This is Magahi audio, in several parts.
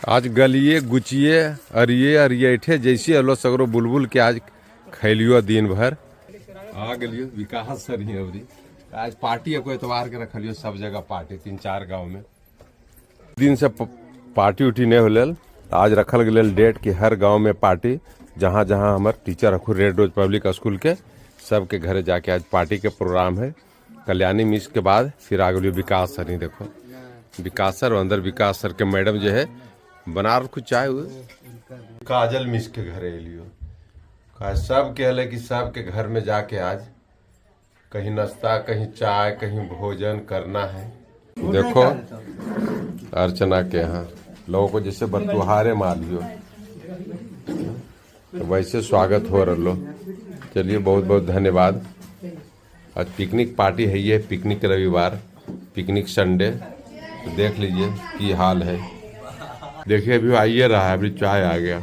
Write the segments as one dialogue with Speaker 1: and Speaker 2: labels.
Speaker 1: आज गलिए गुचिए अरिए अरिएठे जैसे अलो सगरो बुलबुल के आज खैलियो दिन भर। आ गेलियो विकास सर ही अबरी आज पार्टी को एतवार के रखलियो सब जगह पार्टी 3-4 गांव में दिन से पार्टी उटी नहीं होल। आज रखल गेल डेट कि हर गांव में पार्टी, जहाँ जहाँ हमार टीचर रखू रेड रोज पब्लिक स्कूल के सबके घरे जाके आज पार्टी के प्रोग्राम है। कल्याणी मिस के बाद फिर आ गेलियो विकास सर ही। देखो विकास सर अंदर विकास सर के मैडम जो है बना रखू चाय हुए। काजल मिस के घरे एलियो, सब कहले कि सबके घर में जाके आज कहीं नाश्ता कहीं चाय कहीं भोजन करना है। देखो अर्चना के यहाँ लोगों को जैसे बतुहारे मार लियो तो वैसे स्वागत हो रहा। चलिए बहुत बहुत धन्यवाद। आज पिकनिक पार्टी है, ये पिकनिक रविवार, पिकनिक संडे। तो देख लीजिए की हाल है। देखिए अभी आइए रहा है, अभी चाय आ गया।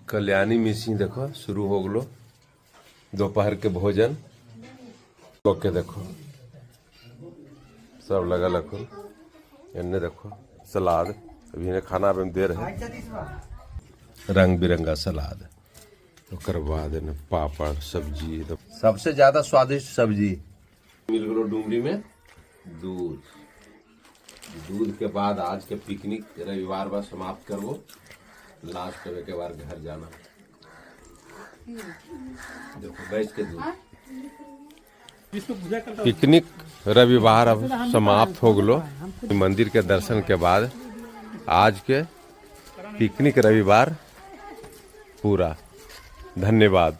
Speaker 1: कल्याणी मिसिंग देखो शुरू हो गलो दोपहर के भोजन। लोग के देखो सब लगा लखो। एन्ने देखो सलाद, अभी इन्हें खाना अभी दे रहे, रंग बिरंगा सलाद। ओकर बाद एने पापड़ सब्जी, तो सबसे ज्यादा स्वादिष्ट सब्जी मिल गलो डुमरी में दूध। दूध के बाद आज के पिकनिक रविवार बाद समाप्त करबो। लास्ट के बाद घर जाना। देखो बैठ के दूध। पिकनिक रविवार अब समाप्त हो गलो। मंदिर के दर्शन के बाद आज के पिकनिक रविवार पूरा। धन्यवाद।